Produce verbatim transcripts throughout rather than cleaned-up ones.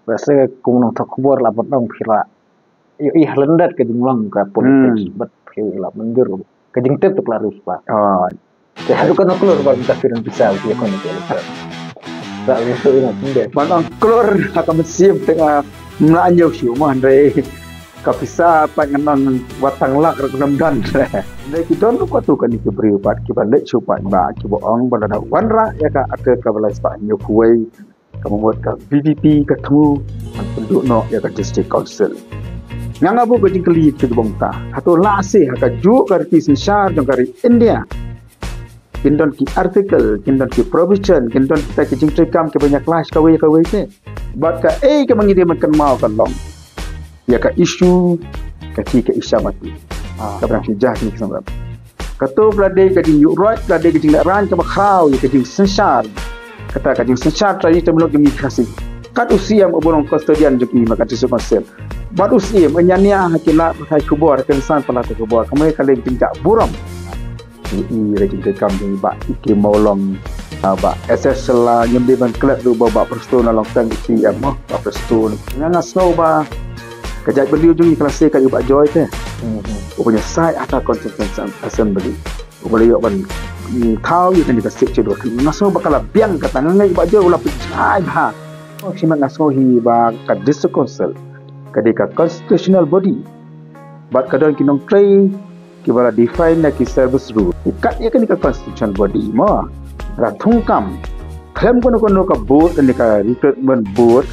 Ba se kum nongthok khubor la ban ong phi la ïohi halyndet ka jinglong ka politics, bad phi la mynjur ka jingtip tu la riewspah. Te haduh katno klur ba mynta phi don pisa phi ïakhun ïa ka election? Ba riewspah ïa mynjur ban ong klur ha ka mynsiem te nga mla ñiew shuh mo, hynrei ka pisa pat ngan ong wat tang lak ruh ngam don. Hynrei ki don ruh katto katne ki briew pat kiba leit shu paidbah kiba ong ba lada wanrah ïa ka article kaba lai spah hynñiew phew wei, ka mut ka V P P ka thmu ban pynduh noh ïa ka District Council. Nga nga buh ka jingkylli ka jubong ta, hato la se ha kajuh ka riti synshar jong ka ri India kin don ki article, kin don ki provision, kin don kita ki jingtreikam kiba ñiah clash kawei kawei te? Bad kaei kaba ngi dei ban kynmaw ka long ïa ka issue ka ki ka Isha Mati. Ka brang ki jah ki samrap. Kato ka la dei ka jingïuhroit, ka la dei ka jinglehrain kaba khraw ïa ka jingsynshar. Kata ka jingsynshar trai te mlok jong ngi Khasi. Kat u C M u burom custodian jong ngi ma ka District Council. Bad u C M u ñania ha ki lad pathai khubor, ha ki san pathai khubor. Kamai ka leng jingjah burom. I re jingkam jong i Bah E K Mawlong, ah, Bah S S Shylla, ngim dei ban klet ruh ba Bah Prestone la long tang C M mo, Bah Prestone. Nga nga sngew ba ka jaitbynriew jong i ka la se ka i Bah Joy te. U ban ïasaid ha ka Constituent Assembly. U ba la ïoh ban, mm, thaw ïa kane ka seat schedule. Nga sngew ba ka la biang kata, nga nga i Bah Joy u la pynjai bha. Oh, shi ma nga sngew hi ba ka District Council ka dei ka constitutional body. Bad ka don ki nongtrei kiba la define na ki service rule. Kat ïa kane ka constitution body mo, la thungkam khlem kano kano ka board, ne ka recruitment board,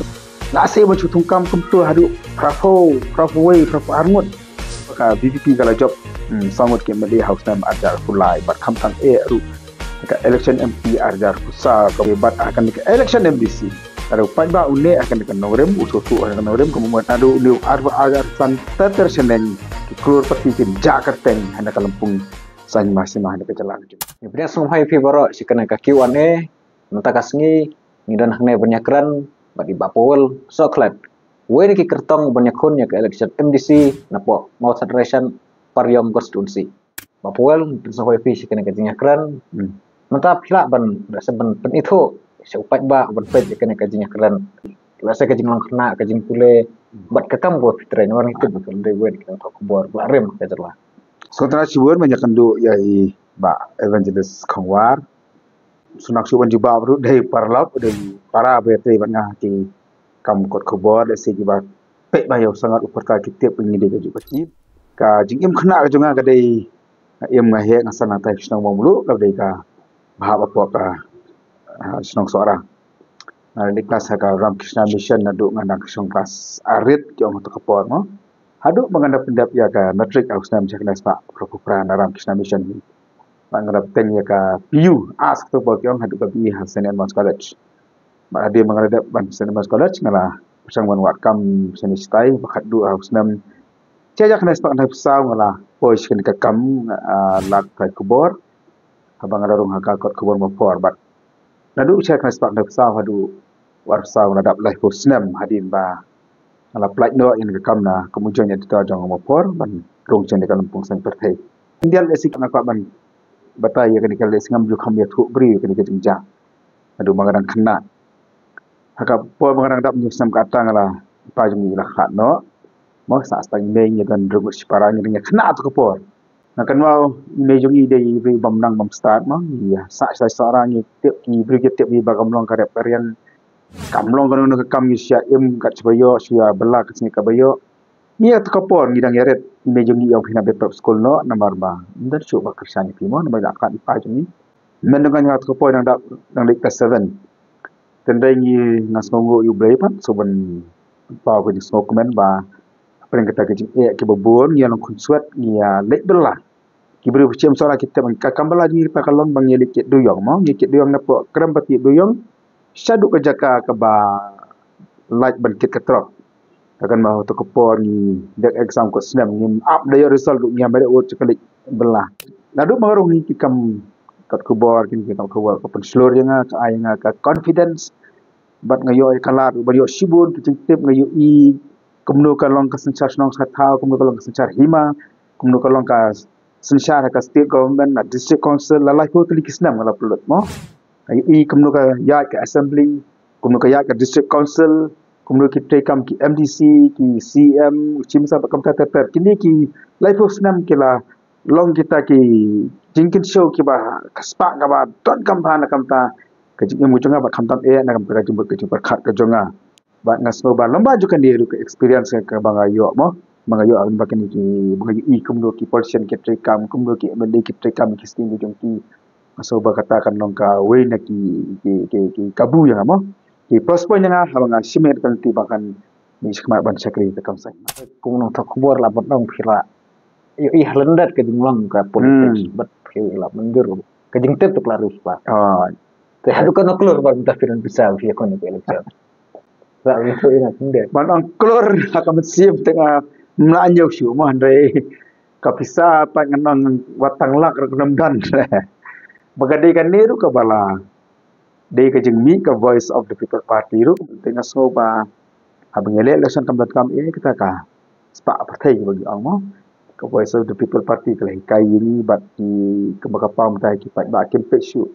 la se ban shu thungkam kumto haduh phra phew, phra phew wei, phra phew ar ngut. Ka V P P ka la jop, hmm, saw ngut ki M L A ha u snem ar hajar arphew lai, bad khamtam eh ruh ka election M P ar hajar arphew saw, ka bad ha kane ka election M D C. Ka dei u paidbah u neh ha kane ka nongrim, u shu shu ha kane ka nongrim, ka mut naduh u neh ar hajar san ter ter shaneng, ki klur parti kin jah kyrteng ha kane ka lympung saiñ ma sima ha kane ka jylla. Ngi pdiang sngewbha ïa phi baroh sha kane ka Q and A. Mynta ka sngi ngi don hangne ban ïakren bad i Bah Powell Sohkhlet, uwei na ki kyrtong ban ïakhun ïa ka election M D C napoh Mawthadraishan Pariong constituency. Bah Powell, ngi pdiang sngewbha ïa phi sha kane ka jingïakren. Hmm. Mynta phi lah ban, lah sa ban pynithuh sha u paidbah ban peit ïa kane ka jingïakren, lah sa ka jinglong khynnah, ka jingpule bad ka kam kaba phi trei, namar ngi tip ba phi dei uwei na ki nongthok khubor ba la rim ka jylla. Sngewtynnat shibun ban ïakynduh ïa i Bah Evangelist Khongwar. Sngewtynnat shuh ban jubab ruh dei paralok, dei para ba ïatrei bad nga ha ki kam kot khubor, lehse kiba peit ba ïa u sangat u pyrta ki tip ngi dei kajuh ka tip. Ka jingim khynnah ka jong nga ka dei, nga im nga heh nga san hangtai shnong Mawmluh, ka dei ka bhah ba pok ka, ah, shnong Sohra. Nga dei klas ha ka Ramakrishna Mission naduh nga dang shong klas arit ki ong ha kato ka por mo. Haduh ba ngan da pyndep ïa ka matric ha u snem shi hajar khyndai spah phra phew phra na Ramakrishna Mission hi. Ba ngan da bteng ïa ka P U, as kato ka por ki ong, haduh ka B E ha Saint Edmund's College. Bad hadien ba nga la dep ban Saint Edmund's College nga la pyrshang ban wad kam shane shatai, ba khatduh ha u snem shi hajar khyndai spah khyndai phew saw nga la poi sha kane ka kam, ah, lad pathai khubor. Haba nga la rung ha ka kot khubor Mawphor bad naduh shi hajar khyndai spah khyndai phew saw haduh arphew saw nga la dap laiphew snem hadien ba nga la pyllait noh ïa kane ka kam na kum u joint editor jong Mawphor ban rung sha kane ka lympung saiñ pyrthei. Hynrei lehse nga kwah ban batai ïa kane ka, lehse ngam ju kham ïathuh briew ïa kane ka jingjia. Haduh ba nga dang khynnah. Ha ka por ba nga dang dap hynñiew snem katta nga la, i pa jong ngi i la khlad noh. Mo, sah sdang i mei ngi don hynriew ngut shipara, ngi dang ïa khynnah ha kato ka por. Nga kynmaw i mei jong ngi i dei i briew bym nang bym stad mo, ngi ïa sah shatai Sohra, ngi tip, ki briew ki tip ïa i ba kam long ka rep ka riang. Kam long kano kano ka kam, ngi shu ïa im kat shaba ïoh, shu ïa bylla ka sngi kaba ïoh. Ngi ha kato ka por ngi dang ïarit, i mei jong ngi i ong phi nang dei prep skul noh, namar ba ym don shuh ba kyrshan ïa phi mo, namar i la khlad i pa jong ngi. Mynta nga ha kato ka por nang dap, nang leit class seven. Hynrei ngi, nga sngewnguh ïa U Blei pat, shu ban paw ka jingsngewkmen ba hapdeng kata ka jingeh kiba bun, ngi ïa long khunswet, ngi ïa leit bylla. Ki briew ba shim Sohra ki tip, ka kam bylla jong ngi kata ka long ba ngi ïa leit kit dewïong mo, ngi kit dewïong napoh Krem Pati dewïong shaduh ka jaka kaba lait ban kit ka trok. Ka kynmaw ha kato ka por ngi dek exam kot snem, ngim ap da ïoh result ruh, ngi ïa mih da ut sha ka leit bylla. Naduh ba nga rung ha ki kam kot khubor, ki kam khubor ka pynshlur ïa nga, ka ai ïa nga ka confidence. Bad nga ïoh ïa ka lad ruh ban ïoh shibun ki jingtip, nga ïohi kumno ka long ka synshar shnong synshar thaw, kumno ka long ka synshar hima, kumno ka long ka synshar ha ka state government, na district council, la laiphew tylli ki snem nga la pynlut mo. Nga ïohi kumno ka ïaid ka assembly, kumno ka ïaid ka district council, Kumno ki treikam ki M D C, ki C M, u Chief Minister bad kumta ter ter. Kine ki laiphew snem ki la long kita ki jingkynshew kiba ka spah kaba donkam bha na ka bynta ka jingim ka jong nga bad khamtam eh na ka bynta ka jingmut ka jingpyrkhat ka jong nga. Bad nga sngew ba lem bad jong kane ruh ka experience kaba nga ïoh mo. Ba nga ïoh ba kine ki ba nga ïohi kumno ki politician ki treikam, kumno ki M L A ki treikam ki sting ki jong ki. Nga sngew ba kata kan long kawei na ki ki ki ki kabu ïa nga mo. Ki plus point ïa nga haba nga shim ïa ka lynti ba kan mih shakhmat ban shakri ka kam saiñ. Kum nongthok khubor la bad nong phi la ïohi ha lyndet ka jinglong ka politics Hmm. bad phi la mynjur ka jingtip tu ka la riewspah. Ah, Te haduh kano klur ba mynta phi don pisa phi ïa kano ka election. Ba phi ïa kano ka election. Ban ong klur ha ka mynsiem te nga mla ñiew shuh mo hynrei ka pisa pat ngan ong wat tang lak ruh khlem don. Ba ka dei kane ruh kaba la dei ka jingmih ka Voice of the People Party ruh te nga sngew ba haba ngi leh election kam donkam eh kata ka spah pyrthei ba ngi ong mo. Ka Voice of the People Party ka la hikai ïa ngi bad ki kaba ka pam tai ki paidbah kim peit shuh.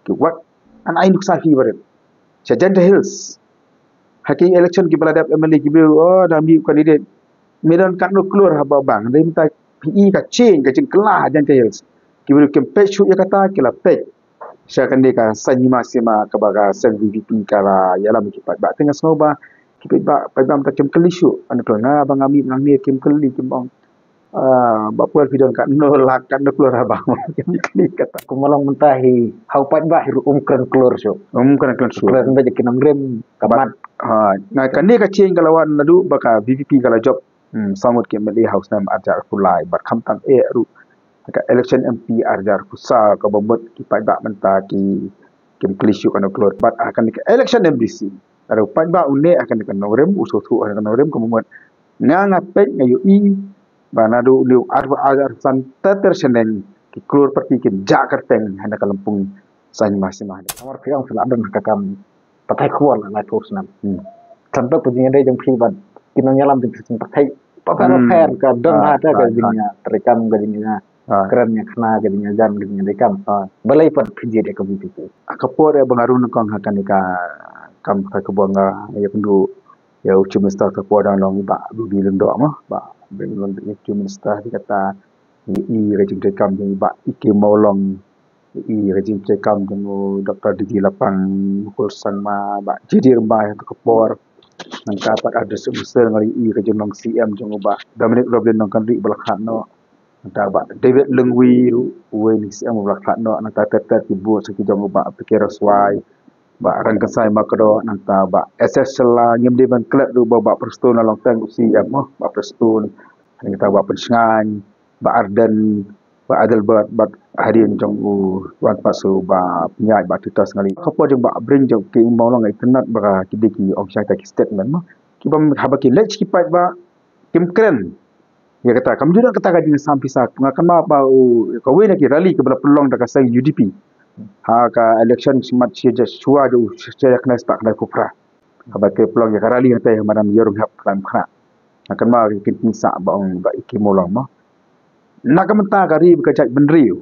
Ki wat an ai nuksa phi barit. Sha Jaintia Hills. Ha ki election kiba la dep M L A ki briew, oh, da mih u candidate. Me don katno klur haba bang. Dei mynta phi i ka change ka jingkylla ha Jaintia Hills. Ki briew kim peit shuh ïa kata ki la peit sha kane ka saiñ hima sima kaba ka seng V P P ka la ïalam ki paidbah. Te nga sngew ba ki paidbah, paidbah mynta kim kylli shuh. Ana klur nga ba nga mih nang ne kim kylli kim ong. Ah, ba poi phi don katno lak katno klur haba kim kylli kata. Kumba long mynta hi ha u paidbah hi ruh um kren klur shuh. Um kren klur shuh. Kren ba ki nongrim ka mat. Ha, nga kane ka change ka la wan naduh ba ka V P P ka la jop. Hmm, saw ngut ki M L A ha u snem arhajar arphew lai bad khamtam eh ruh. Ka election M P arhajar arphew saw kaba mut ki paidbah mynta ki kim kylli shuh katno klur bad ha kane ka election M D C. Lada u paidbah u neh ha kane ka nongrim, u sngewthuh ha kane ka nongrim kaba mut. Nga nga peit nga ïohi ba naduh une u arhajar arphew san ter ter shaneng ki klur party kin jah kyrteng ha kane ka lympung saiñ hima sima. Namar phi ong phi la don ha ka kam pathai khubor la laiphew snem. Hmm. Tang tok ka jingïadei jong phi bad ki nongïalam jong phi seng pathai. Pha pher Hmm. pher ka don Ah, ha ta ka ah, jingïatreikam ka jingïa Ah. kren ïa khana ka jingïajan ka jingïadei kam. Ah. Balei pat phi jied ïa ka V P P? Ha ka por ba nga rung nyngkong ha kane ka kam pathai khubor nga ïakynduh ïa u Chief Minister ka por dang long i Bah B B Lyngdoh mo. Bah B B Lyngdoh i Chief Minister hi kata i ka jingtreikam jong i Bah E K Mawlong. I ka jingtreikam jong u Doctor D G Lapang, Mukul Sangma, Bah J D Rymbai ha ka por. Nangta pat Ardent Singh Murchan nga ri i ka jinglong C M jong u Bah Dominic Roblin Nongkynrih ba la khlad noh. Nangta Bah David Lyngwi ruh uwei na ki C M ba la khlad noh. Nangta ter ter ki bud sa ki jong u Bah P K Roswai, Bah Rangkynsai Makdoh, nangta Bah S S Shylla, ngim dei ban klet ruh ba Bah Prestone la long tang u C M mo, Bah Prestone. Nangta Bah Pynshngaiñ, Bah Ardent, Bah Adelbert, bad hadien jong u wan pat sa u Bah Pynïaid, Bah Titus Ngalliang. Ka por jong Bah Bring jong ki Mawlong nga itynnad ba ki dei ki ong shai ta ki statement mo. Ki bym haba ki leit ki paidbah kim kren ïa kata, kam ju don kata ka jingsam pisa. Nga kynmaw ba u kawei na ki rally kaba la pynlong da ka seng U D P ha ka election smat shi ja shuwa ja u shi ja khyndai spah khyndai phew phra. Haba ki pynlong ïa ka rally hangtai ha Madan Ïarunghep Khlaiñ Khnah. Nga kynmaw ki kyntien sah ba ong Bah E K Mawlong mo. Na ka mynta ka ri ba ka jaitbynriew.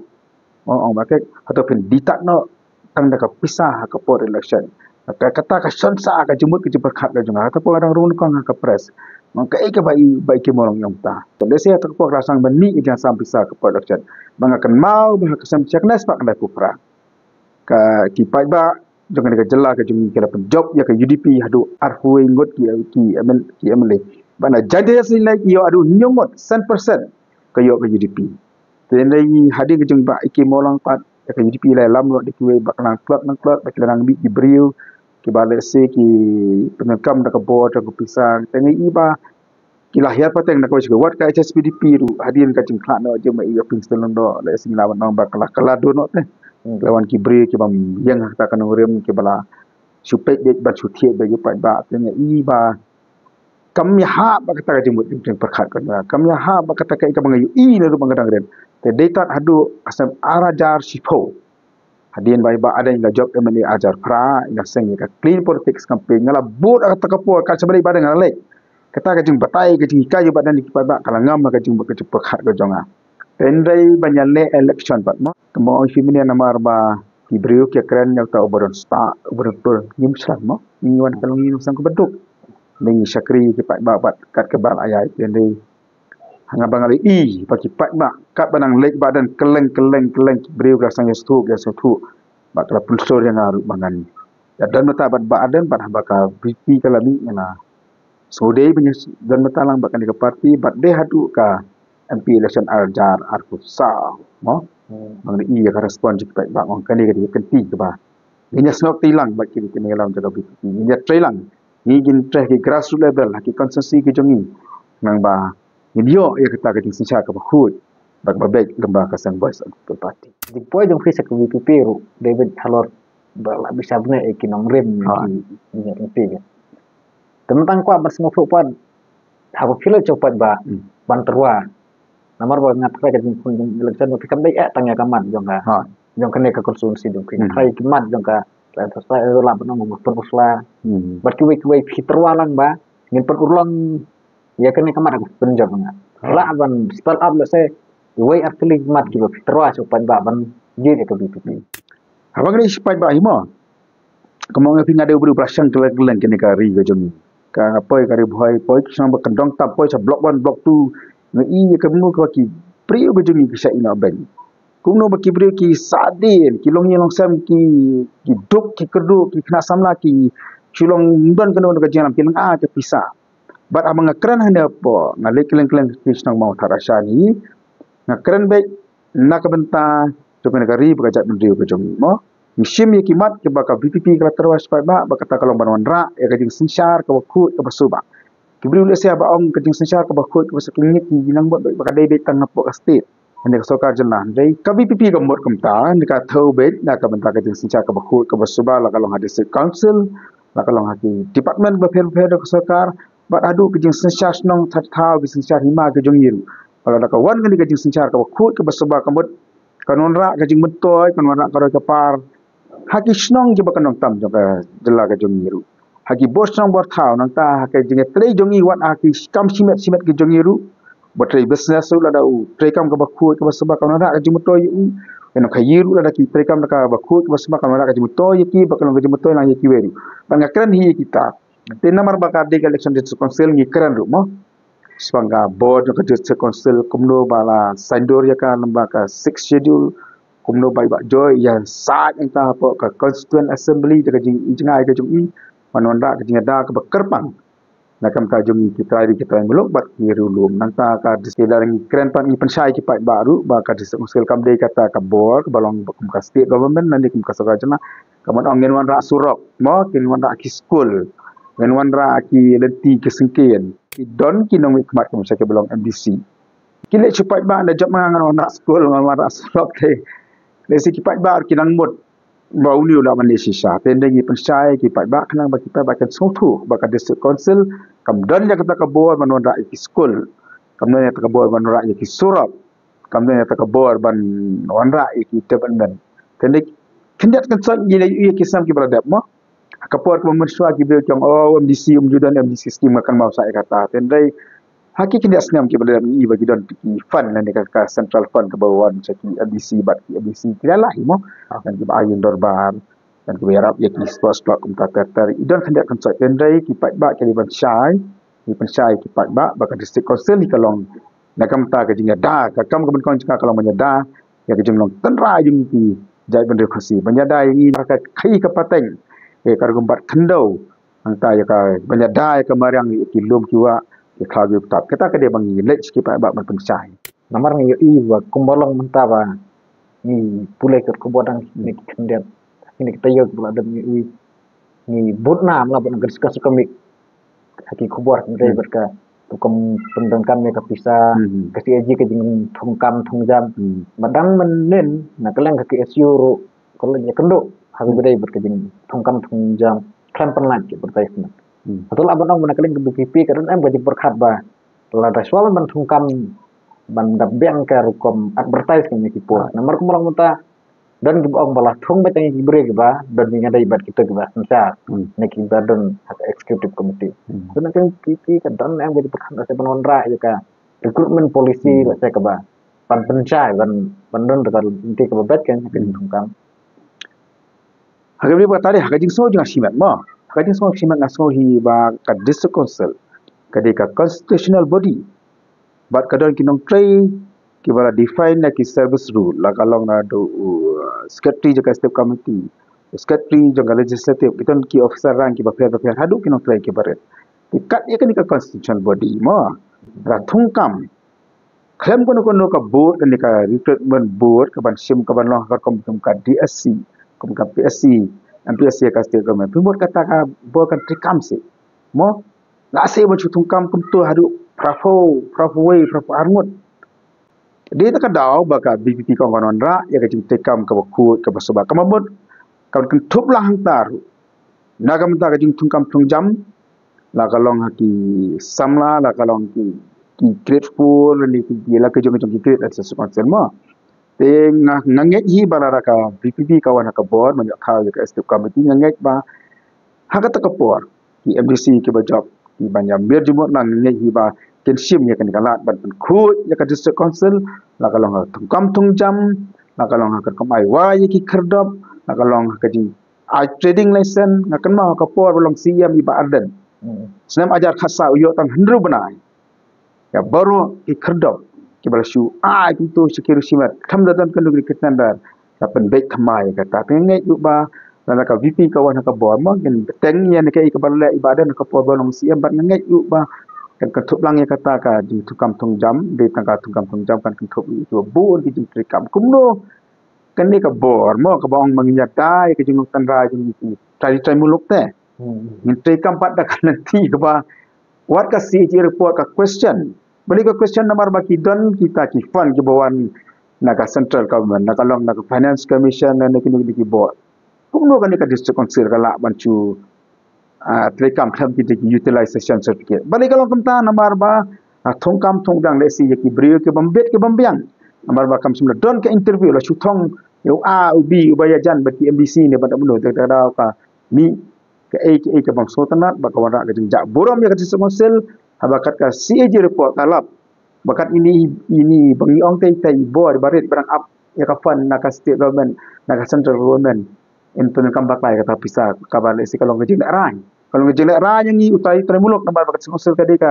Ong ong ba ka hato phin ditat noh tang da ka pisa ha ka por election. Ka kata ka shon sa ka jingmut ka jingpyrkhat ka jong nga. Hato phi dang rung nyngkong ha ka press. Ong kaei kaba i Bah E K Mawlong i ong ta. To lehse hato phi la sdang ban mih ka jingsam pisa ha ka por election. Ba nga kynmaw ba ha ka sem shi khyndai spah khyndai phew phra. Ka ki paidbah jong kane ka jylla ka jong ngi ki la pynjop ïa ka U D P haduh arphew ngut ki ki M L A, ki M L A. Ba na Jaintia Hills ne ki ïoh haduh hynñiew ngut, san percent ka ïoh ka U D P. Te hynrei hadien ka jong Bah E K Mawlong pat ïa ka U D P la lam noh da kiwei ba ka nang tlot nang tlot ba ki la nang mih ki briew kiba lehse ki pyndonkam da ka bor da ka pisa. Te nga i ba ki la hiar pateng na kawei sha kawei. Wat ka H S P D P ruh hadien ka jingkhlad noh jong ma i Bah Prestone Lyngdoh lehse ngi lah ban ong ba ka la ka la dur noh te. Hmm. La wan ki briew ki bym ïeng ha kata ka nongrim kiba la shu peit beit ban shu thied beit ïa u paidbah. Te nga i ba kam ïahap ba kata ka jingmut jingpyrkhat ka jong nga. Kam ïahap ba kata ka i kaba nga ïohi na ruh ba nga dang rit. Te dei tad haduh ka snem arhajar shiphew. Hadien ba i Bah Ardent i la jop M L A arhajar phra, i la seng ïa ka clean politics campaign, nga la bud ha kata ka por, kat shaba leit Bah Ardent nga la leit. Kata ka jingbatai, ka jinghikai jong Bah Ardent ïa ki paidbah ka la ngam ha ka jingmut ka jingpyrkhat ka jong nga. Hynrei ban ïaleh election pat mo. Kumba ong i Phi mynne namar ba ki briew ki kren ïa uta uba don spah, uba don klur, ngim shlan mo. Ngi wan ka long ngi nang seng kaba duk. Ngi shakri ki paidbah bad kat ka ban ayai te ndei. Hanga ba nga la i ba ki paidbah kat ba nang leit ba don kylleng kylleng kylleng ki briew ka sangeh stuk ya stuk ba ka la pynshlur ya nga ruh ba ngan ya don mata bad ba don bad haba ka VPP ka la mih nga la sngewdei ba ngi don mata lang ba kane ka parti bad dei haduh ka MP election ar hajar arphew saw mo. Ba nga la i ya ka respond jong ki paidbah ong kane ka dei ka kynti kaba ngi ïa sngewthuh lang bad ki kine lam jong ka VPP ngi ïa trei lang ngi gin trei ki grassroots level ha ki constituency ki jong ngi nang ba ngin ïoh ïa kata ka jingsynshar kaba khuid bad kaba beit lyngba ka seng Voice of the People Party. Jingpoi jong phi sha ka VPP ruh dei beit halor ba la bishar bne ïa ki nongrim ïa ki ïa ki. Te mynta kwah ban sngewthuh pat haba phi leit sha u paidbah ban tyrwa. Namar ba nga tharai ka jingkhun jong election ba phi kam dei eh tang ïa ka mat jong ka jong kane ka constituency jong phi. Nga tharai ki mat jong ka la ban ong ba pynusla bad kiwei kiwei phi tyrwa lang ba ngin pynurlong ïa kane ka mat ka pynjop nga. Lah ban spell up lehse kiwei ar tylli ki mat kiba phi tyrwa sha u paidbah ban jied ïa ka VPP. Haba nga dei sha paidbah hi mo. Kumno nga phi nga dei u briew ba la shang kylleng kylleng kane ka ri ka jong ngi. Ka poi ka Ri Bhoi poi ki shnong ba kyndong tam poi sha block one block two. Nga i ïa ka mut ka ki briew ka jong ngi ki sha ïehnoh beiñ. Kumno ba ki briew ki sahdien ki long ïing long sem ki ki duk ki kyrduh ki khynnah samla ki shu long ym don kano kano ka jingïalam ki long ah ka pisa. Bad haba nga kren hangne hapoh nga leit kylleng kylleng ki shnong Mawthadraishan hi nga kren beit na ka bynta jong kane ka ri bad ka jaitbynriew ka jong ngi mo. Ngi shim ïa ki mat kiba ka VPP ka la tyrwa sha paidbah ba kata ka long ban wanrah ïa ka jingsynshar kaba khuid kaba suba. Ki briew lehse ba ong ka jingsynshar kaba khuid kaba suba ki ngeit ki nang mut ba ka dei beit tang hapoh ka state. Hynrei ka sorkar jylla hynrei ka VPP ka mut kumta hynrei ka thew beit na ka bynta ka jingsynshar kaba khuid kaba suba la ka long ha district council la ka long ha ki department bapher bapher da ka sorkar bad haduh ka jingsynshar shnong thaw thaw ka jingsynshar hima ka jong ngi ruh. Ba lada ka wan kane ka jingsynshar kaba khuid kaba suba ka mut kan wanrah ka jingmyntoi kan wanrah ka roi ka par ha ki shnong kiba kyndong tam jong ka jylla ka jong ngi ruh. Ha ki bor shnong bor thaw nangta ha ka jingïatrei jong ngi wat ha ki kam shimet shimet ka jong ngi ruh. Ba trei business ruh lada u trei kam kaba khuid kaba suba kan wanrah ka jingmyntoi ïa u. Ïa nongkhaïi ruh lada ki trei kam kaba khuid kaba suba kan wanrah ka jingmyntoi ïa ki ba kan long ka jingmyntoi lang ïa kiwei ruh. Ba nga kren hi ïa kita. Te namar ba ka dei ka election district council ngi kren ruh mo. Shaphang ka bor jong ka district council kumno ba la saiñdur ïa ka lyngba ka sixth schedule kumno ba i Bah Joy ïa said ïa ka hapoh ka constituent assembly da ka jing i jngai ka jong i ban wanrah ka jingïada kaba kyrpang na ka bynta jong ngi ki trai ri ki trai muluk bad ki riewlum. Nangta ka district la ngi kren pat ngi pynshai ki paidbah ruh ba ka district council kam dei kata ka bor kaba long kum ka state government lane kum ka sorkar jylla. Ka mut ong ngin wanrah surok mo ngin wanrah ki skul ngin wanrah ki lynti ki syngkien. Ki don ki nongmihkhmat ki masa ki ba long MDC. Ki leh shu paidbah da jop ma nga ngan wanrah skul ngan wanrah surok te. Lehse ki paidbah ki nang mut ba uni u lah ban leh shisha. Te ngi pynshai ki paidbah khnang ba ki paidbah kan sngewthuh ba ka district council kam don ïa kata ka bor ban wanrah ïa ki skul. Kam don ïa kata ka bor ban wanrah ïa ki surok. Kam don ïa kata ka bor ban wanrah ïa ki development. Te ngi khyndiat khynsoit ngi la ïohi ïa ki snem kiba la dep mo. Ha ka por kaba mynshuwa ki briew ki ong o MDC um ju don MDC scheme nga kynmaw sa ïa kata. Te hynrei ha ki khyndiat snem kiba la dep ngi ba ki don ki fund lane ka, ka central fund kaba wan sha ki MDC bad ki MDC ki la lah hi mo. Ngan kiba ai ïing dorbar ngan kiba ïarap ïa ki sports club kumta ter ter. I don khyndiat khynsoit te hynrei ki paidbah ki la ban shai. Ngi pynshai ki paidbah ba ka district council hi ka long na ka bynta ka jingïada ka kam ka ban kong jong ka ka long ban ïada ïa ka jinglong tynrai jong ki jaitbynriew Khasi ban ïada ïa ngi ka khaïi ka pateng ïa ka rukom bat khyndew. Nangta ïa ka ban ïada ïa ka mariang ïa ki lum ki wah ki khlaw ki btap kata ka dei ba ngi leit sha ki paidbah ban pynshai. Namar ngi ïohi ba kumba long mynta ba ngi pule ka khubor dang kine ki khyndiat kine ki taïew kiba la dep ngi ïohi ngi bud nam la ban ka discuss ka mik ha ki khubor ki dei bad ka tu kam pyndonkam ïa ka pisa ka CAG ka jingthungkam thungjam. Ba dang mynnin na ka liang ka KSU ruh ka la ïakynduh ha ka dei bad ka jingthungkam thungjam khlem pynlait ki advertisement. Hato la ban ong ba na ka liang ka VPP ka don em ka jingpyrkhat ba lada shuwa ban thungkam ban da biang ka rukom advertise ka ïa ki post. Namar kumba long mynta don kiba ong ba la thung beit tang ïa ki briew kiba don ïa nga dei bad kita kiba synshar ne kiba don ha ka executive committee. Don ka VPP ka don em ka jingpyrkhat lehse ban wanrah ïa ka recruitment policy lehse kaba ban pynshai ban ban don ka lynti kaba beit ka ïa ka jingthungkam. Ha ka briew ba tari ha ka jingsngew jong nga shimet mo. Ka jingsngewsih nga sngew hi ba ka District Council ka dei ka constitutional body. Bad ka don ki nongtrei kiba la define na ki service rule, la ka long na do u, uh, secretary jong ka executive committee, u secretary jong ka legislative, ki don ki officer rank kiba pher ba pher haduh ki nongtrei kiba rit. Ki kat ïa kane ka constitutional body mo. Ra thungkam khlem kano kano ka board, kane ka recruitment board, ka ban shim, ka ban long ha ka kum, kum ka D S C, kum ka P S C, M P S C ka state government. Phi mut kata ka bor kan treikam seh mo. La seh ban shu thungkam kumto haduh phraphew, phraphew wei, phraphew arngut. Dei ta ka daw ba ka V P P ka ong kan wanrah ïa ka jingtreikam kaba khuid, kaba suba, kaba mut, ka ban kynthup lang hangta ruh na ka bynta ka jingthungkam thungjam, la ka long ha ki samla, la ka long ki, ki grade four, lane ki, ki la ka jong, jong ki grade association council mo. Te nga, nga ngeit hi ba lada ka V P P ka wan ha ka bor ban ïoh thaw ïa ka executive committee, nga ngeit ba ha kata ka por ki M D C kiba jop, ki ban ïa mir jingmut lang, nga ngeit hi ba kin shim ïa kane ka lad ban pynkhuid ïa ka district council, la ka long ha thungkam thungjam, la ka long ha ka kam ai wai ïa ki khyrdop, la ka long ha ka jing ai trading license. Nga kynmaw ha ka por ba long C E M i Bah Ardent, snem hajar khatsaw u ïoh tang hynriew bnai ïa baroh ki khyrdop kiba la shu ai kumto sha ki riewshimet, khlem da don kano kano ka tender, la pynbeit thymmai ïa kata. Te nga ngeit ruh ba lada ka V P ka wan ha ka bor mo, kin bteng ïa kane kaei kaba la leh i Bah Ardent ha ka por ba long C E M, bad nga ngeit ruh ba kan kynthup lang ïa kata ka jingthungkam thungjam. Dei tang ka thungkam thungjam, kan kynthup ïa kiba bun ki jingtreikam. Kumno kane ka bor mo, kaba ong ba ngin ïada ïa ka jinglong tynrai jong ngi ki trai ri trai muluk te. Ngin treikam pat da ka lynti kaba wat ka C A G report ka question. Balei ka question? Namar ba ki don kita ki fund kiba wan na ka central government, na ka long na ka finance commission, na kine kine ki bor. Kumno kane ka district council ka lah ban shu, ah, treikam khlem kita ki utilization certificate? Balei ka long kumta? Namar ba, ah, thungkam thungbiang lehse ïa ki briew ki bym bit ki bym biang. Namar ba kam shym la don ka interview, la shu thong ïa u A u B uba ïajan bad ki M D C ne bad uno, te ka daw ka mih kaei kaei ka bym sngewtynnat, ba ka wanrah ka jingjah burom ïa ka district council. Haba kat ka C A G report ka lap ba kat ine, ine ba ngi ong te, te i bor ba rit ba dang ap ïa ka fund na ka state government, na ka central government, yn pyndonkam bakla ïa kata ka pisa, kaba lehse ka long ka jinglehrain. Ka long ka jinglehrain ïa ngi utai u trai muluk, namar ba ka district council ka dei ka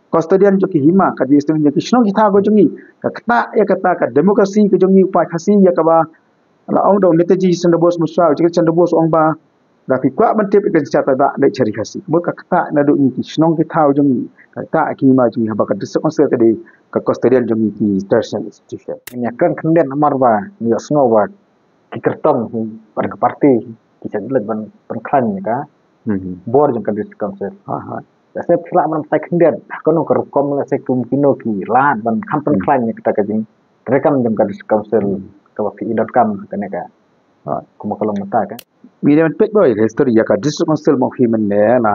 custodian jong ki hima, ka dei custodian jong ki shnong ki thaw ka jong ngi, ka ktah ïa kata ka democracy ka jong ngi u paid Khasi, ïa kaba la ong da u Netaji Chandra Bose Mishra, u Jagdish Chandra Bose, ong ba lada phi kwah ban tip ïa ka jingjia paidbah, leit sha ri Khasi. Mut ka ktah naduh ngi ki shnong ki thaw jong ngi, ka ktah ïa ki hima jong ngi, haba ka district council ka dei ka custodian jong ngi ki traditional institution. Ngin ïa kren khyndiat namar ba ngi ïohsngew ba ki kyrtong hi bad ka party hi ki shait leit ban pynkhlaiñ ïa ka bor jong ka district council. Lehse phi lah ban batai khyndiat ha kano ka rukom, lehse kum kino ki lad ban kham pynkhlaiñ ïa kata ka jingtreikam jong ka district council kaba phi i donkam ha kane ka, kumba ka long mynta ka. Ngi dei ban peit bha ïa ka history ïa ka district council, mo, phi mynne la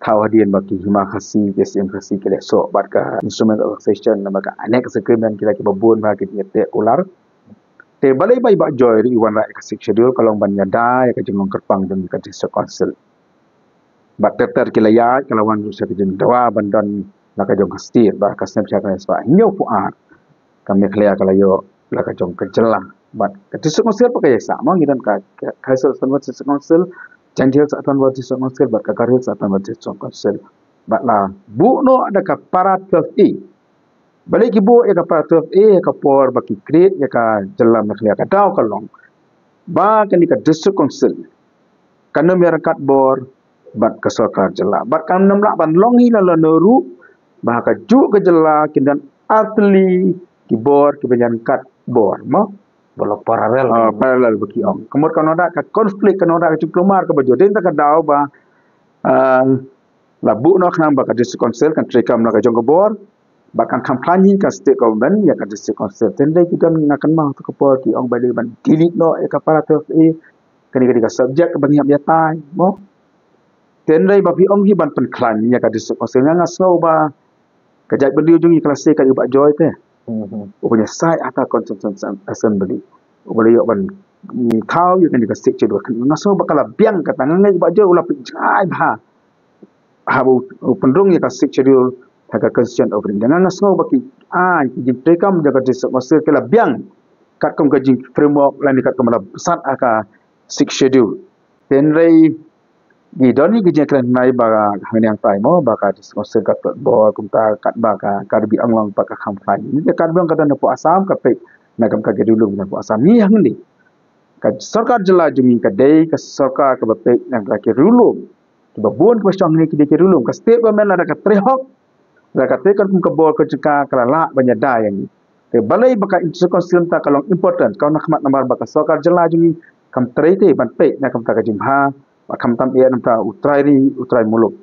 thaw hadien ba ki hima Khasi, ki S D M Khasi ki leh soh bad ka instrument of accession, namar ka annex agreement, kita kiba bun bha ki jingïateh kular. Te balei ba i Bah Joy ruh i wanrah ïa ka Sixth Schedule, ka long ban ïada ïa ka jinglong kyrpang jong ka district council. Bad ter ter ki la ïaid, ka la wan ruh sha ka jingdawa ban don la ka jong ka state, bad ka snem shiphew hynñiew phew ar ka Meghalaya ka la ïoh la ka jong ka jylla. Bad ka district council pat ka ïaisah, mo, ngi don ka, ka Khasi Hills Autonomous District Council, Jaintia Hills Autonomous District Council, bad ka Garo Hills Autonomous District Council. Bad la buh noh da ka para twelve A. Balei ki buh ïa ka para twelve A? Ïa ka por ba ki create ïa ka jylla Meghalaya, ka daw ka long ba kane ka district council kan ym ïaryngkat bor bad ka sorkar jylla, bad kan ym lah ban long hi lano lano ruh ba ha kajuh ka jylla kin don artylli ki bor kiban ïaryngkat bor, mo. Ba long parallel. Ah, parallel ba ki ong. Ka mut kan ym don ka conflict, kan ym don ka jingkulmar kaba jur. Dei na kata ka daw ba, ah, la buh noh khnang ba ka district council kan treikam la ka jong ka bor, bad kan kham khlaiñ hi ka state government ïa ka district council. Te hynrei ki don, nga kynmaw ha kato ka por ki ong ba dei ban delete noh ïa ka para twelve A. Kane ka dei ka subject kaba ngi hap ïatai, mo. Te hynrei ba phi ong hi ban pynkhlaiñ ïa ka district council, nga, nga sngew ba ka jaitbynriew jong ngi ka la sei ka dei u Bah Joy te, uban ïasaid ha ka constituency assembly, uba la ïoh ban, mm, thaw ïa kane ka Sixth Schedule. Nga sngew ba ka la biang kata. Nga ngeit u Bah Joy u la pynjngai bha haba u, u pynrung ïa ka Sixth Schedule ha ka Constitution of India. Nga, nga sngew ba ki, ah, ki jingtreikam jong ka district council ki la biang katkum ka jing framework lane katkum ba la sah ha ka Sixth Schedule. Te hynrei Ngi don hi ka jingkren nai ba hangne hangtai mo ba ka District Council ka tlot bor kumta kat ba ka Karbi Anglong pat ka kham khlaiñ. Ngi ka Karbi Anglong ka don hapoh Assam ka peit na kumta ka Ri Lum na hapoh Assam. Ngi hangne ka sorkar jylla jong ngi ka dei ka sorkar kaba peit na ka Ri Lum. Kiba bun kiba shong hangne ki dei ki Ri Lum. Ka state government lada ka trei hok, lada ka trei kan kum ka bor ka jong ka ka la lah ban ïada ïa ngi. Te balei ba ka District Council mynta ka long important ka na khmat namar ba ka sorkar jylla jong ngi kam trei te ban peit na kumta ka jingbha ba khamtam ïa namta u trai ri u trai muluk.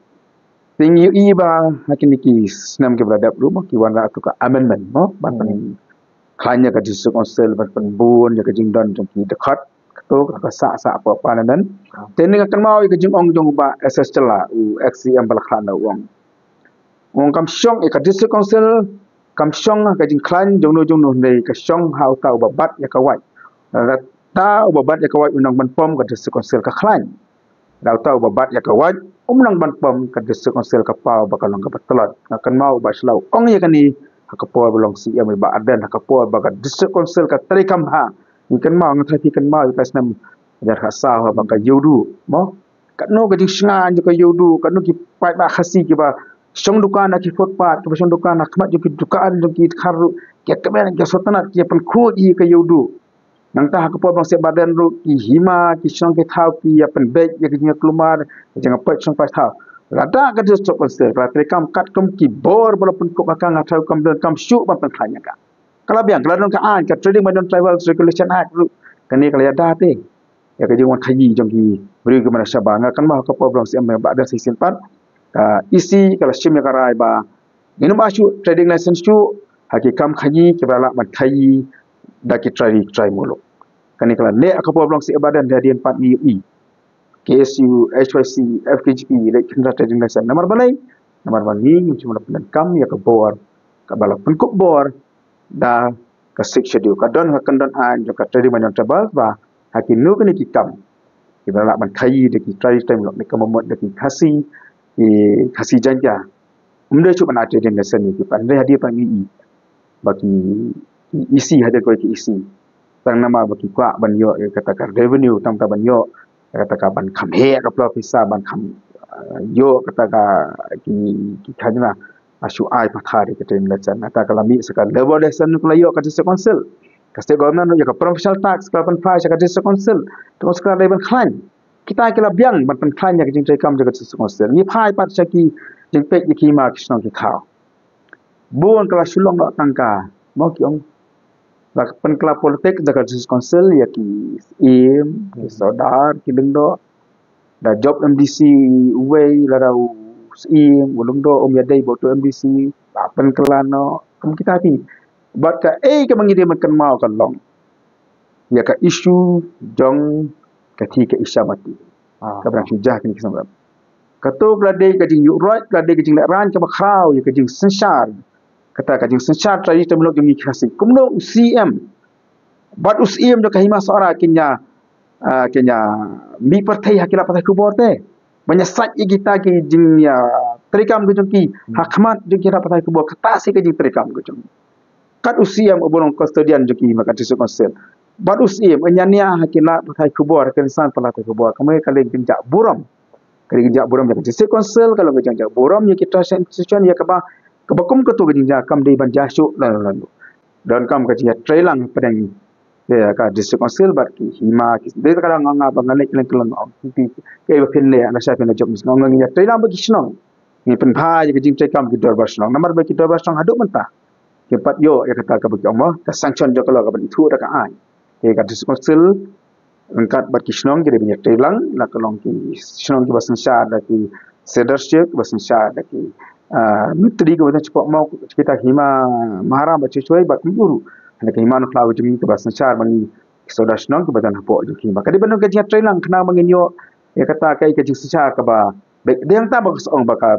Te ngi ïohi ba ha kine ki snem kiba la dep ruh mo ki wanrah tu ka amendment mo ban pynkhlaiñ ïa ka District Council ban pynbun ïa ka jingdon jong ki dkhot kato ka sah sah pa pa nan. Te ni ka kynmaw ïa ka jingong jong u Bah S S Shylla u ex C M ba la khlad na u ong. Ong kam shong ïa ka District Council kam shong ha ka jingkhlaiñ jongno jongno hynrei ka shong ha uta uba bat ïa ka wait. Lada uta uba bat ïa ka wait u nang ban pom ka District Council ka khlaiñ. Lada uta uba bat ïa ka wait um nang ban pom ka District Council ka paw ba ka long kaba tlot. Nga kynmaw u Bah Shylla u ong ïa kane ha ka por ba long C M u Bah Ardent ha ka por ba ka District Council ka trei kam bha. Nga kynmaw nga tharai phi kynmaw ïa ka snem hajar khatsaw ba ka ïoh duh mo. Katno ka jingshngaiñ jong ka ïoh duh, katno ki paidbah Khasi kiba shong dukan ha ki footpath, kiba shong dukan ha khmat jong ki dukan jong ki dkhar ruh ki ïa kmen ki ïa sngewtynnat ki ïa pynkhuid ïa ka ïoh duh. Nangta ha ka por ba long C M Bah Ardent ruh ki hima ki shnong ki thaw ki ïa pynbeit ïa ka jingïakulmar ka jingïapait shnong pait thaw. Lada ka District Council ka la treikam katkum ki bor ba la pynkup ha ka, nga thaw kam don kam shuh ban pynkhlaiñ ïa ka. Ka la biang, ka la don ka aiñ ka Trading by Non-Tribal Regulation Act ruh, kane ka la ïada te ïa ka jingwan khaïi jong ki briew ki mane shabar. Nga kynmaw ha ka por ba long C M Bah Ardent shisien pat ka E C ka la shim ïa ka rai ba ngin ym ai shuh trading license shuh ha ki kam khaïi kiba la lah ban khaïi da ki trai ri trai muluk. Kane ka la leh ha ka por ba long C M Bah Ardent, hadien pat ngi ïohi K S U, H Y C, F K J P leh khynra trading license. Namar balei? Namar ba ngi ngim shym la pyndonkam ïa ka bor kaba la pynkup bor da ka Sixth Schedule. Ka don ka kyndon aiñ jong ka Trading by Non-Tribal ba ha kino kine ki kam kiba la lah ban khaïi da ki trai ri trai muluk, ne ka mut da ki Khasi, ki Khasi Jaiñtia, ym dei shuh ban ai trading license ïa ki. Hynrei hadien pat ngi ïohi ba ki, ki E C, hadien kawei ki E C, tang namar ba ki kwah ban ïoh ïa kata ka revenue, tang ta ban ïoh ïa kata ka ban kham heh ka pla pisa, ban kham, ah, ïoh kata ka ki, ki khajna, ah, shu ai pathar ïa ka trading license. Kata ka la mih sa ka labour license ka la ïoh ka District Council. Ka State Government ïa ka provincial tax ka la pynphai sha ka District Council. Te ka la dei ban khlaiñ. Kita ki la biang ban pynkhlaiñ ïa ka jingtreikam jong ka District Council. Ngi phai pat sha ki jingpeit ïa ki hima ki shnong ki thaw. Bun ka la shu long noh tang ka, mo, ki ong, la pynkylla politik da ka District Council ïa ki Syiem, ki Sordar, ki Lyngdoh. Da jop M D C uwei, lada u Syiem, u Lyngdoh um ïadei bad uto M D C, la pynkylla noh. Kum kita ki. Bad kaei kaba ngi dei ban kynmaw ka long ïa ka issue jong ka thi ka Isha Mati. Ah. Kaba dang shu jah kine ki snem. Kato ka la dei ka jingïuhroit, ka la dei ka jinglehraiñ kaba khraw ïa ka jingsynshar. Kata ka jingsynshar trai ri trai muluk jong ngi ki Khasi. Kumno u C M bad u Syiem jong ka Hima Sohra kin ïa, ah, kin ïa mih pyrthei ha ki lad pathai khubor te ban ïa sait ïa kita ki jingïatreikam ka jong ki ha khmat jong ki lad pathai khubor. Kata shi ka jingtreikam ka jong ki. Kat u C M uba long custodian jong ki hima ka District Council. Bad u Syiem un ïa nia ha ki lad pathai khubor, ha ki rynsan pathai khubor. Ka mut ka long ka jingjah burom. Ka long ka jingjah burom ïa ka District Council, ka long ka jingjah burom ïa ki trusted institution, ïa kaba, kaba kum kato ka jingjah kam dei ban jia shuh lano lano. Donkam ka jingïatreilang pdeng ïa ka District Council bad ki hima ki, dei ka dang nga ba nga leh leng kylleng ong ki, ki, ki ba phin leh, na sha phin leh jop, nga ong ngi ïatreilang bad ki shnong. Ngi pynbha ïa ka jingtreikam ki dorbar shnong. Namar ba ki dorbar shnong haduh mynta kim pat ïoh ïa kata kaba ki ong mo, ka sanction jong ka law kaba ithuh da ka aiñ. Te ka District Council ryngkat bad ki shnong ki dei ban ïatreilang, la ka long ki shnong kiba synshar da ki Sedership, kiba synshar da ki, ah, Myntri kiba don shapoh mo, kita ki hima Maharam bad Churchway bad kumjuh ruh. Hynrei ka hima Nongkhlaw jong ngi kiba synshar bad ngi ki sordar shnong kiba don hapoh jong ki hima. Ka dei ban don ka jingïatreilang khnang ba ngin ïoh ïa kata ka, ka jingsynshar kaba beit. Dei hangta ba ka song ba ka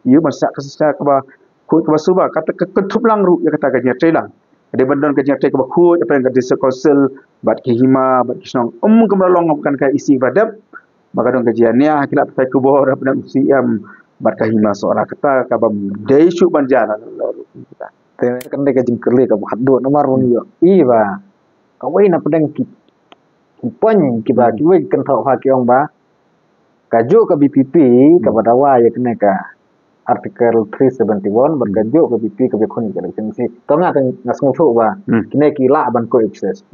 ïoh ban shah ka synshar kaba khuid kaba suba, kata ka kynthup lang ruh ïa kata ka jingïatreilang. Ka dei ban don ka jingïatrei kaba khuid hapdeng ka District Council bad ki hima bad ki shnong. Ym kumba la long ha ka E C ba dep, ba ka don ka jingïania ha ki lad pathai khubor hapdeng u C M bad ka Hima Sohra, kata kaba ym dei shuh ban jia na la ruh kita. Te kan dei ka jingkylli kaba haduh namar ba ngi ïohi ba kawei na pdeng ki, ki point kiba, hmm, kiwei ki kynthoh ha ki ong ba Ka juh ka VPP, ka ba dawa ïa kane ka Article three seventy-one, bad ka juh ka VPP ka ba khun ka election si. To nga tang nga sngewthuh ba, kine ki lah ban coexist.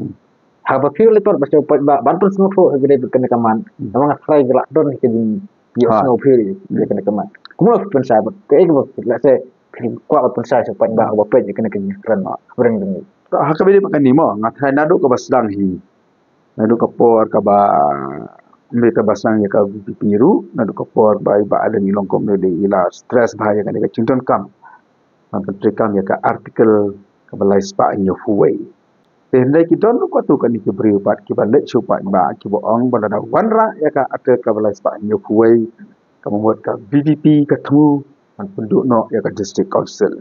Haba phi leh pat ba shu pat ba, ban pynsngewthuh ha kane ka mat. Namar nga tharai ki lah don ka jing ïohsngew phi ïa kane ka mat. Kumno phi pynshai bad, ka ek ba, let's say, phi kwah ban pynshai sha pat ba, ba peit ïa kane ka jingkren ma. Breng ding. Ha kaba ïadei bad kane mo, nga tharai naduh kaba sdang hi. Naduh ka por kaba, mbe kaba sdang ïa ka VPP ruh, naduh ka por ba i Bah Ardent Ewing Longkam i la stress bha ïa kane ka jingdonkam ban pyntreikam ïa ka Article kaba lai spah hynñiewphew wei. Te hynrei ki don ruh katto katne ki briew pat kiba leit sha u paidbah kiba ong ba lada wanrah ïa ka Article kaba lai spah hynñiewphew wei, ka mut ka VPP ka thmu ban pynduh noh ïa ka District Council.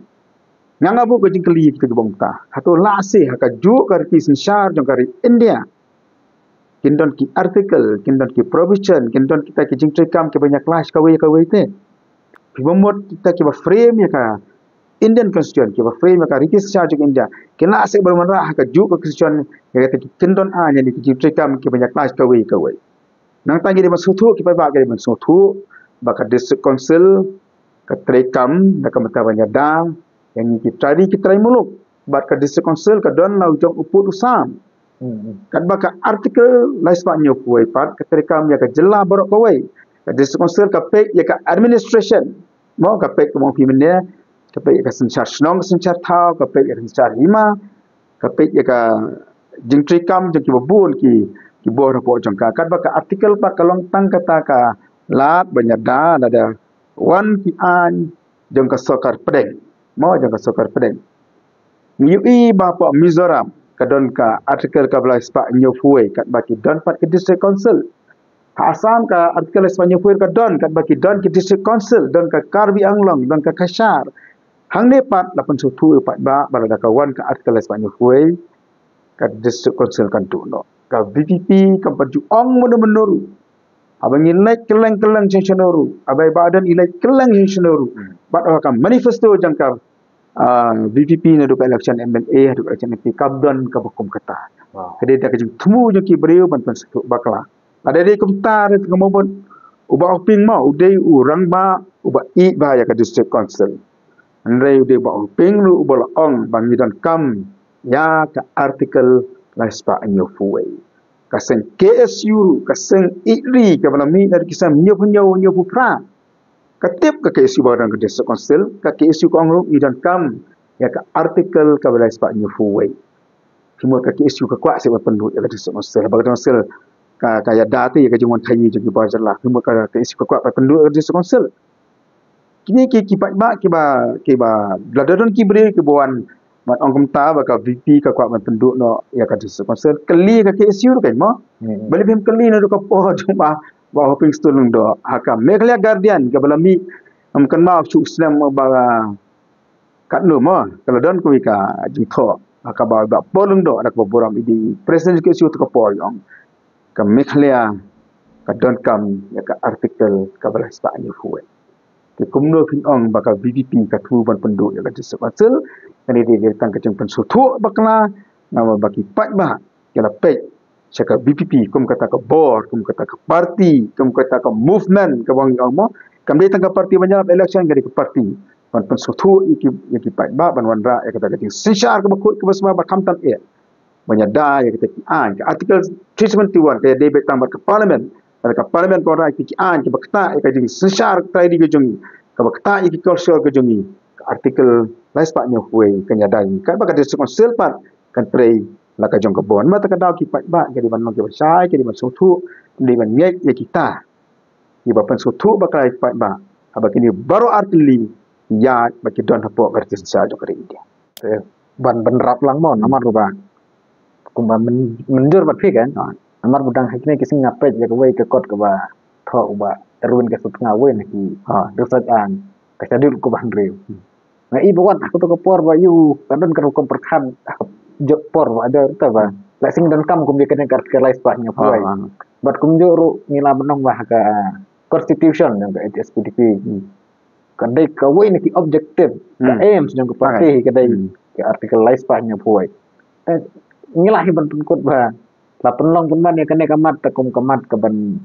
Nga nga buh ka jingkylli ïa kita kiba ong ta. Hato lehse ha ka juh ka riti synshar jong ka ri India, kin don ki article, kin don ki provision, kin don kita ki jingtreikam kiba ïa clash kawei kawei te. Kiba mut kita kiba frame ïa ka Indian Constitution, kiba frame ïa ka riti synshar jong India. Kin lehse ban wanrah ha ka juh ka Constitution ïa kita ki, kin don aiu ne ki jingtreikam kiba ïa clash kawei kawei. Nangta ngi dei ban sngewthuh, ki paidbah ki dei ban sngewthuh ba ka District Council ka treikam da ka bynta ban ïada ïa ngi ki trai ri ki trai muluk. Bad ka District Council ka don la u jong u pud u sam. Katba ka Article lai spah hynñiewphew wei pat ka treikam ïa ka jylla baroh kawei. Ka District Council ka peit ïa ka administration. Mo, ka peit, kumba ong phi mynne, ka peit ïa ka synshar shnong, ka synshar thaw, ka peit ïa ka synshar hima, ka peit ïa ka jingtreikam jong kiba bun ki, ki bor hapoh jong ka. Katba ka Article pat ka long tang kata ka lad ban ïada lada wan ki aiñ jong ka sorkar pdeng. Mo, jong ka sorkar pdeng. Ngi ïohi ba hapoh Mizoram ka don ka Article kaba lai spah hynñiewphew wei, katba ki don pat ka District Council. Ha Assam ka Article lai spah hynñiewphew wei ka don, katba ki don ki District Council, don ka Karbi Anglong, don ka Cachar. Hangne pat la pynsngewthuh ïa u paidbah ba lada ka wan ka Article lai spah hynñiewphew wei, ka District Council kan duh noh. Ka VPP kam pat ju ong mynno mynno ruh. Haba ngi leit kylleng kylleng shano shano ruh, haba i Bah Ardent i leit kylleng shano shano ruh. Bad ha ka manifesto jong ka, ah, VPP naduh ka election MLA haduh ka election MP kam don kaba kum kata. Ka dei da ka jingthmu jong ki briew ban pynsngewthuh bakla. Ka dei dei kumta re, tang ka mut u Bah Hoping mo u dei u rangbah uba ïeit bha ïa ka District Council. Hynrei u dei u Bah Hoping ruh uba la ong ba ngi donkam ïa ka Article lai spah hynñiewphew wei. Ka seng KSU ruh, ka seng ïeit ri kaba la mih na ki snem hynñiewphew hynñiew, hynñiewphew phra, ka tip ka KSU ba ka don ka District Council, ka KSU ka ong ruh ngi donkam ïa ka Article kaba lai spah hynñiewphew wei. Phi mut ka KSU ka kwah seh ban pynduh ïa ka District Council, ba ka District Council ka, ka ïada te ïa ka jingwan khaïi jong ki bor jylla. Phi mut ka KSU ka kwah ban pynduh ïa ka District Council. Kine ki, ki paidbah kiba, kiba la don ki briew kiba wan ban ong kumta ba ka VPP ka kwah ban pynduh noh ïa ka District Council. Kylli ka KSU ruh kan mo. Balei phim kylli naduh ka por jong Bah, Bah Hoping Stone Lyngdoh ha ka Meghalaya Guardian kaba la mih, em, kynmaw shu snem ba katno mo, ka la don kawei ka jingthoh ha kaba Bah Paul Lyngdoh da kaba burom i dei president KSU ha ka por, i ong ka Meghalaya ka donkam ïa ka Article kaba lai spah hynñiewphew wei. Te kumno phin ong ba ka VPP ka thmu ban pynduh ïa ka District Council? Kane dei dei tang ka jingpynsngewthuh bakla namar ba ki paidbah ki la peit sha ka VPP kum kata ka bor, kum kata ka party, kum kata ka movement kaba ngi ong mo. Kam dei tang ka party ban ïalap election, ka dei ka party ban pynsngewthuh ïa ki, ïa ki paidbah ban wanrah ïa kata ka jingsynshar kaba khuid kaba sma ba kham tam eh. Ban ïada ïa kita ki aiñ, ka Article three seventy-one ka ïadei beit tang bad ka Parliament. Lada ka Parliament ka wanrah ïa kita ki aiñ kiba ktah ïa ka jingsynshar trai ri ka jong ngi, kaba ktah ïa ki culture ka jong ngi, ka Article lai spah hynñiewphew wei kan ïada ïa ngi. Katba ka District Council pat kan trei la ka jong ka bor. Namar kata ka daw ki paidbah ki dei ban long kiba shai, ki dei ban sngewthuh, ki dei ban ngeit ïa kita kiba pynsngewthuh bakla ïa ki paidbah. Haba kine baroh artylli ki ïaid bad ki don hapoh ka riti synshar jong ka ri India. Te ban, ban rap lang mo, namar ruh ba kumba myn-, mynjur bad phi kan. Namar ba dang ha kine ki sngi nga peit ïa kawei ka kot kaba thoh u Bah Erwin Kasutnga, uwei na ki research, ah, ka Schedule kaba hynriew. Nga i ba wat ha kato ka por ba ïoh ka don ka rukom pyrkhat ha ka jok por ba ajar ta ba la sing donkam kum ïa kane ka Article lai spah hynñiewphew wei. Bad kumjuh ruh ngi lah ban ong ba ha ka constitution jong ka HSPDP ka dei kawei na ki objective, ka aims jong ka party ka dei ka Article lai spah hynñiewphew wei. Eh, ngi lah hi ban pynkut ba la pynlong pynban ïa kane ka mat ta kum ka mat kaban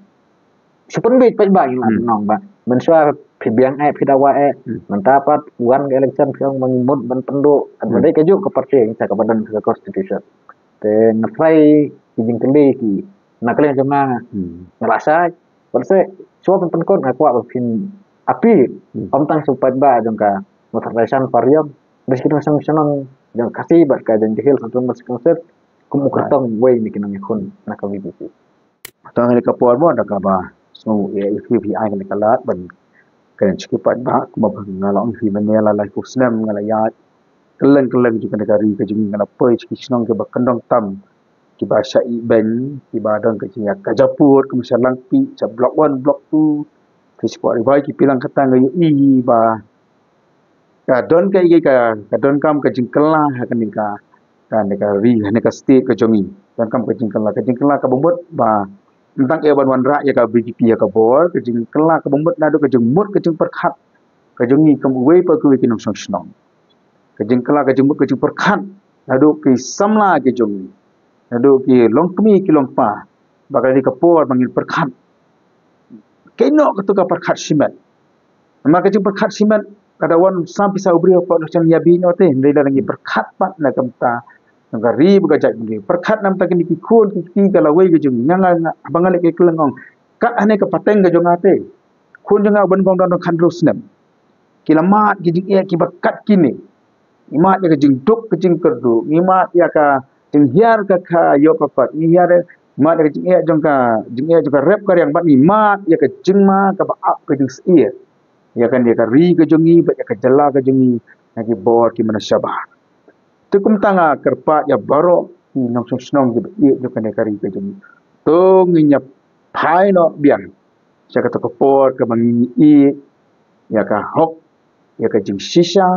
Shu pynbeit pat ba ngi la nong ba. Mynshuwa phi biang eh, phi dawa eh. Mynta pat wan ka election phi ong ba ngi mut ban pynduh. Kan ba dei kajuh ka parti ngi sa ka ba don ka constitution. Te nga try ki jingkylli ki na kylleng jong nga, nga la shai. Bad se shuwa pynpynkut nga kwah ba phin appeal. Ym tang shu pat ba jong ka motorization pariam. Bad ki nongshong shnong jong ka Khasi bad ka jong ka Hills Autonomous Council kum u kyrtong wei na ki nongïakhun na ka V P P. Tang ha kane ka por mo da kaba sngew ïa ïa phi phi ai kane ka lad ban kren sha ki paidbah kumba nga la ong phi mynne la laiphew snem nga la ïaid kylleng kylleng jong kane ka ri ka jong ngi, nga la poi sha ki shnong kiba kyndong tam, kiba sha Ibeiñ, kiba don ka jingïa ka Japur, kumba sha Langpih, sha Block One, Block Two, ki sha Port Ribhai, ki phi lang kata nga ïohi ba ka don ka ïa ka, ka donkam ka jingkylla ha kane ka, kane ka ri, ha kane ka state ka jong ngi. Donkam ka jingkylla, ka jingkylla kaba mut ba tang eh ban wanrah ïa ka V P P ïa ka bor, ka jingkylla kaba mut naduh ka jingmut ka jingpyrkhat ka jong ngi kum uwei pa uwei ki nongshong shnong. Ka jingkylla ka jingmut ka jingpyrkhat naduh ki samla ki jong ngi, naduh ki longkmie ki longpa, ba ka dei ka por ba ngin pyrkhat. Kano kata ka pyrkhat shimet. Namar ka jingpyrkhat shimet ka da wan sam pisa u briew pat, lo shen ïa bino te, hynrei lada ngi pyrkhat pat na ka bynta na ka ri bad ka jaitbynriew. Pyrkhat na ka bynta kine ki khun ki kti ka lawei ka jong ngi, nga nga ba nga leh ka kylleng ong. Kat hane ka pateng ka jong nga te, khun jong nga u Byngkong don khathynriew snem. Ki la mad ki jingeh kiba kat kine. Ngi mad ïa ka jingduk ka jingkyrduh, ngi mad ïa ka jinghiar ka kha ïoh ka kot, ngi hiar, mad ïa ka jingeh jong ka, jingeh jong ka rep ka riang, bad ngi mad ïa ka jingma kaba ap ka jingsyier ïa kane ka ri ka jong ngi bad ïa ka jylla ka jong ngi na ki bor kiba na shabar. Te kumta nga kyrpad ïa baroh ki nongshong shnong kiba ïeit jong kane ka ri ka jong ngi, to ngin ïa phai noh biang sha kata ka por kaba ngi ïeit ïa ka hok, ïa ka jingshisha,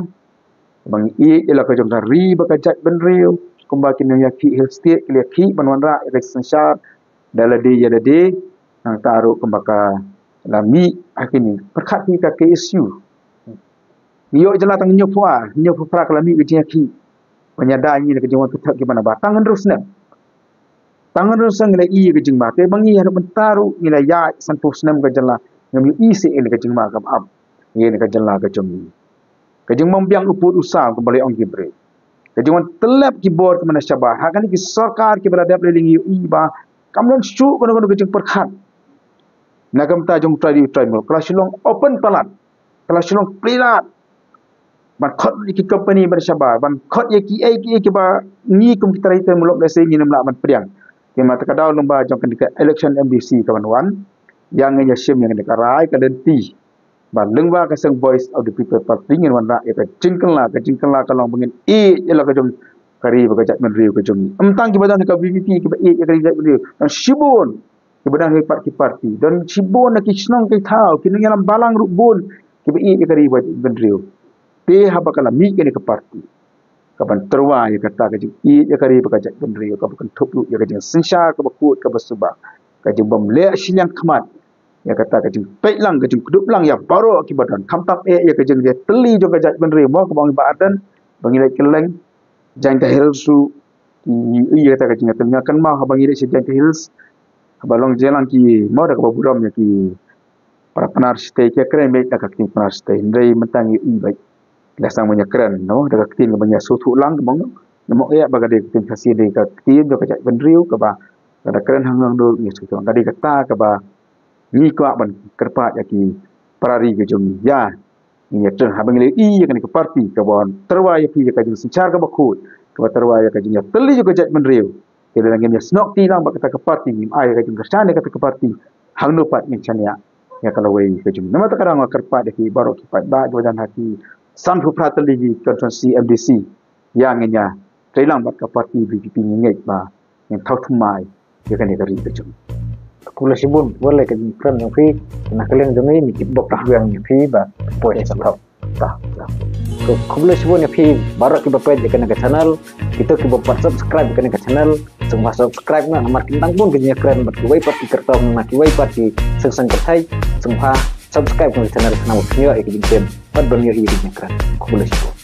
kaba ngi ïeit ïa la ka jong ka ri bad ka jaitbynriew, kumba ki nongïalam ki Hill State ki la ïakhih ban wanrah ïa ka jingsynshar da lade ïa lade. Nangta ruh kumba ka la mih ha kine, pyrkhat ïa ka K S U. Ngi ïoh jylla tang hynñiewphew ar, hynñiewphew phra ka la mih ka jingïakhih ban ïada ïa ngi na ka jingwan kynthoh kiba na ba tang hynriew snem. Tang hynriew snem ngi la ïohi ïa ka jingma, te ba ngi haduh mynta ruh ngi la ïaid sanphew snem ka jylla, ngim ïohi shuh ïa ka jingma kaba ap ïa ka jylla ka jong ngi. Ka jingbym biang u pud u saw kumba la ong ki briew. Ka jingwan tyllep ki bor kiba na shabar ha kane ki sorkar kiba la dep lei lei ngi ïohi ba kam don shuh kano kano ka jingpyrkhat na ka bynta jong u trai ri u trai muluk. Ka la shu long open palat, ka la shu long plie lad. Ban khot ïa ki company ban shabar, ban khot ïa kiei kiei kiba ngi kum ki trai ri trai muluk lehse ngim lah ban pdiang. Te mynta ka daw lyngba jong kane ka election M D C kaban wan, ïa ngin ïa shim ïa kane ka rai ka lynti ba lyngba ka seng Voice of the People Party ngin wanrah ïa ka jingkylla, ka jingkylla ka long ba ngin ïeit ïa la ka jong ka ri bad ka jaitbynriew ka jong ngi. Ym tang kiba don ha ka V P P kiba ïeit ïa ka ri jaitbynriew, don shibun kiba don ha ki pat ki parti, don shibun na ki shnong ki thaw, ki nongïalam balang ruh bun kiba ïeit ïa ka ri bad jaitbynriew. Te haba ka la mih kane ka parti kaban tyrwa ïa kata ka jingïeit ïa ka ri bad ka jaitbynriew, kaba kynthup ruh ïa ka jingsynshar kaba khuid kaba suba, ka jingbym leh shiliang khmat ïa kata ka jingpeit lang, ka jingkdup lang ïa baroh kiba don, khamtam eh ïa ka jingïatylli jong ka jaitbynriew mo, kaba ong i Bah Ardent ba ngi leit kylleng, Jaiñtia Hills ruh ki ïohi ïa kata ka jingïatylli. Nga kynmaw haba ngi leit sha Jaiñtia Hills, haba long jingïalang ki mo da kaba burom ïa ki para Pnar shatei, ki ïakren beit da ka ktien Pnar shatei, hynrei mynta ngi ïohi beit la sdang ban ïakren, no, da ka ktien kaba ngi ïa sngewthuh lang, kaba ngi ïa mut ïa ba ka dei ka ktien Khasi, dei ka ktien jong ka jaitbynriew kaba ka da kren hangne hangne ngi ïa sngewthuh lang. Ka dei kata kaba ngi kwah ban kyrpad ïa ki para ri ka jong ngi, ïa ngin ïa trei haba ngi la ïohi ïa kane ka parti kaba tyrwa ïa phi ïa ka jingsynshar kaba khuid, kaba tyrwa ïa ka jingïatylli jong ka jaitbynriew. Te lada ngim ïa snoh kti lang bad kata ka parti, ngim ai ïa ka jingkyrshan ïa kata ka parti, hangno pat ngin shaniah ïa ka lawei ka jong ngi. Namar kata ka daw nga kyrpad ïa ki baroh ki paidbah kiba don ha ki sanphew phra tylli ki constituency M D C, ïa ngin ïa trei lang bad ka parti V P P, ngi ngeit ba ngin thaw thymmai ïa kane ka ri ka jong ngi. Khublei shibun, wat la ka jingkren jong phi na ka liang jong ngi, ngi tip bok tah biang ïa phi ba poi sa thok. Tah, tah. Ko, khublei shibun ïa phi baroh kiba peit ïa kane ka channel. Kito kiba pat subscribe ïa kane ka channel, sngewbha subscribe noh, namar kin dang bun ka jingkren bad kiwei pat ki kyrtong na kiwei pat ki seng seng kyrthai. Sngewbha subscribe ïa kane ka channel khnang ba phin ïoh ïa ka jingtip bad ban ïoh ïa ka jingkren. Khublei shibun.